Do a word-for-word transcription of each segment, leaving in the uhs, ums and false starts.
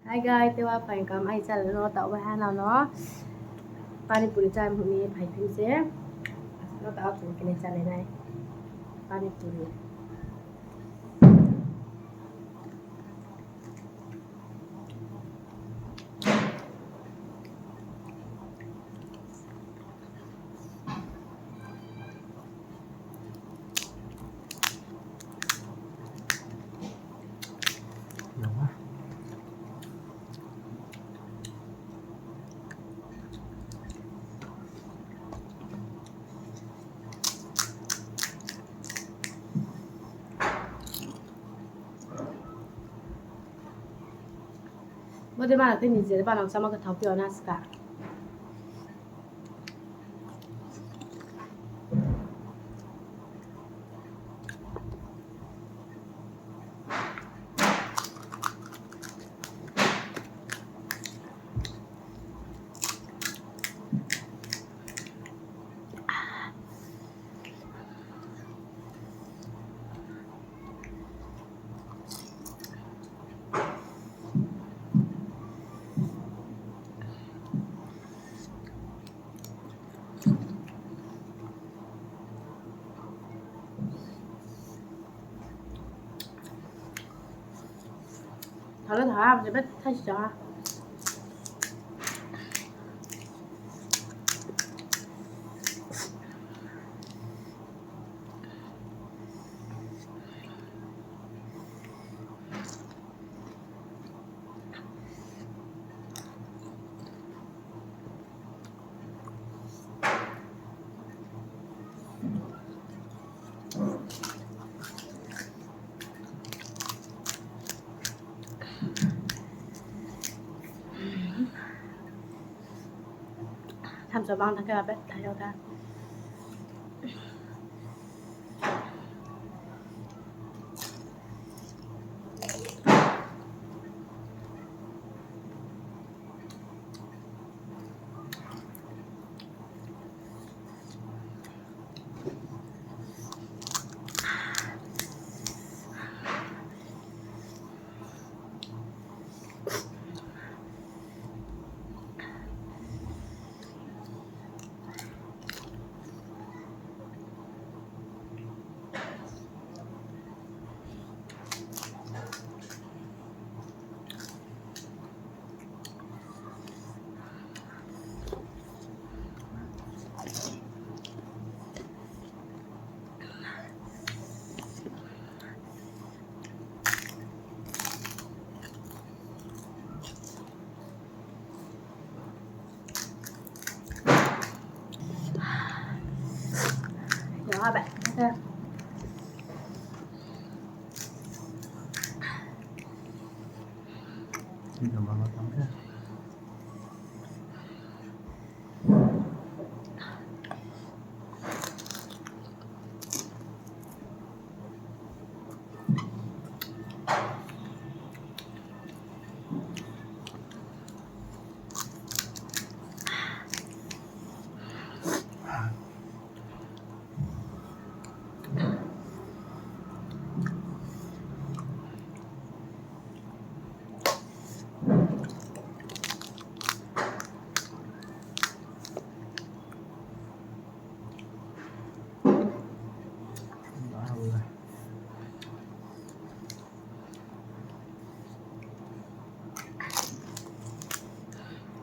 Hi guys, tewa phaing kam ai channel no taoh bai ha nang no. Pani puri chá mhuni phai phim se. No taoh chung kini chálai nai. Pani puri. Bo de bana tei ni je bana samo khe thao phi o na ska. Thalo tha, jeba thaisa. Thamsa bang thang khe abe thai yag tha.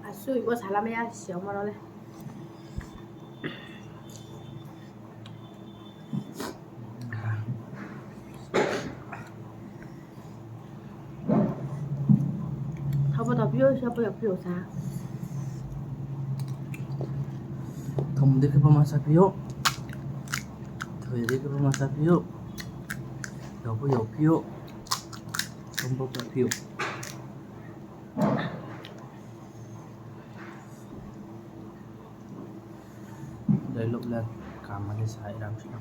Asui bo salamai ya siang mano le. Thao bo thao phi ou, sa bo yag phi ou sa. Thao de khe bo ma sa phi ou. Thao de khe bo ma sa phi ou. Yag bo yag phi ou. Thao bo sa phi ou. Dai lok le kama le sai ram si ram.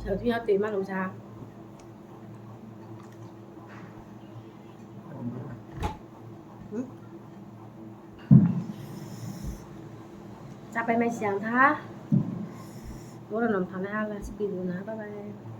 Tui ha tui ma nung sa. Hmm? Chápai mai siang tha. Boro nom thanai ha last video na, bye bye.